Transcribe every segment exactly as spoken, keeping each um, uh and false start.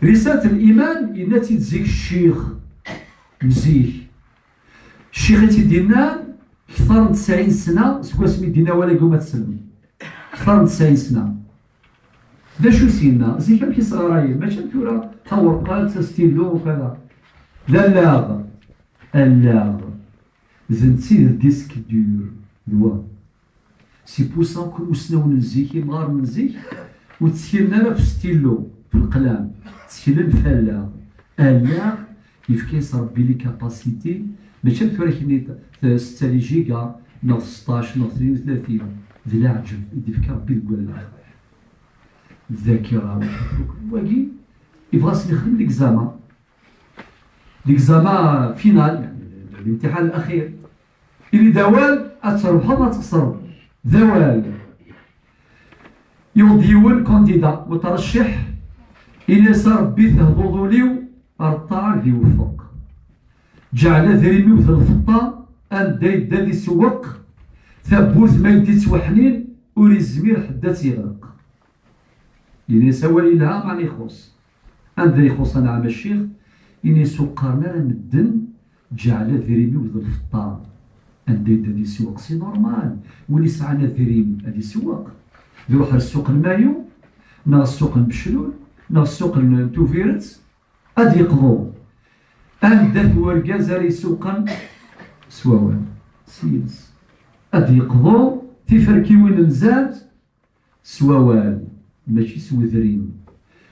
Risalat n liman, yenna-tt-id zik ccix n zik. Ccix i tt-id-yennan kter n tesɛin sna seg wasmi i d-yenna awal-agi uma tsellem. Kter n tesɛin sna. D acu s-yenna? Zik amek i s-ɣrayen? Mačči am tura tawerqat, astillu, ukada. D allaɣ. Allaɣ. D netta i d disque dur. D wa. C'est pour ça que usnawen n zik, imɣaren n zik, ur ttkilen ara f stillu, f leqlam, ttkilen f allaɣ. Allaɣ, yefka-yas Rebbi les capacités, mačči am tura kini t-, setta les giga, neɣ seṭṭac, neɣ tnin u tlatin. D leɛǧeb i d-yefka Rebbi deg wallaɣ. Ddakira, wagi, yebɣa ad s-nexdem l'examen. L'examen final, l'imtihan l'axir. Ini-d awal, ad trebḥeḍ, ad txesreḍ. D awal. Yuɣ-d yiwen candidat, mutṛecciḥ, ini-as: "A Ṛebbi, tehduḍ ul-iw, ar ṭṭaɛa ad iweffeq. Ǧeɛl adrim-iw d lfeṭṭa, anda yedda ad isewweq, tawwurt ma yedda ittweḥnin, ur izmir ḥedd ad tt-iɣleq." Ini-as awal yelha, meɛna ixuṣ. Anda ixuṣ, anɛam a ccix? Ini-as ur qqaren ara medden: "Ǧeɛl adrim-iw d lfeṭṭa, anda yedda ad isewweq." C'est normal, win isɛan adrim ad isewweq. Iruḥ ar ssuq n Mayu, neɣ ssuq n Beclul, neɣ ssuq n Tubiret, ad yeqḍu. Anda-t urgaz ara isewqen s wawal, s yiles? Ad yeqḍu, tiferkiwin nzant s wawal, mačči s wedrim.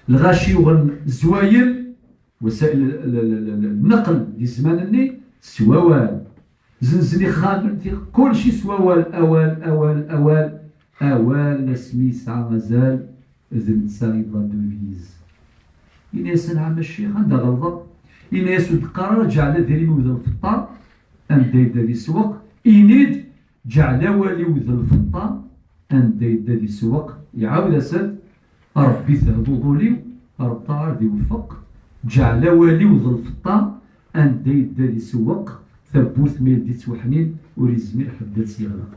Lɣaci yuɣen zwayel, wasa'il l-, l-, l-, l-, nneql di zzman-nni, s wawal. Zenzen ixxamen, ti-, kulci s wawal, awal, awal, awal. Awal, asmi yesɛa azal, d netta i d la devise. Ini-as: "Anɛam a ccix, anda ɣelḍeɣ?" Ini-as: "Ur d-qqar ara ǧeɛl adrim-iw d lfeṭṭa, anda yedda ad isewweq. Ini-d ǧeɛl awal-iw d lfeṭṭa, anda yedda ad isewweq." Iɛawed-as-d: "A Ṛebbi, tehduḍ ul-iw, ar ṭṭaɛa ad iweffeq. Ǧeɛl awal-iw d lfeṭṭa, anda yedda ad isewweq, tawwurt ma yedda ittweḥnin, ur izmir ḥedd ad tt-yeɣleq."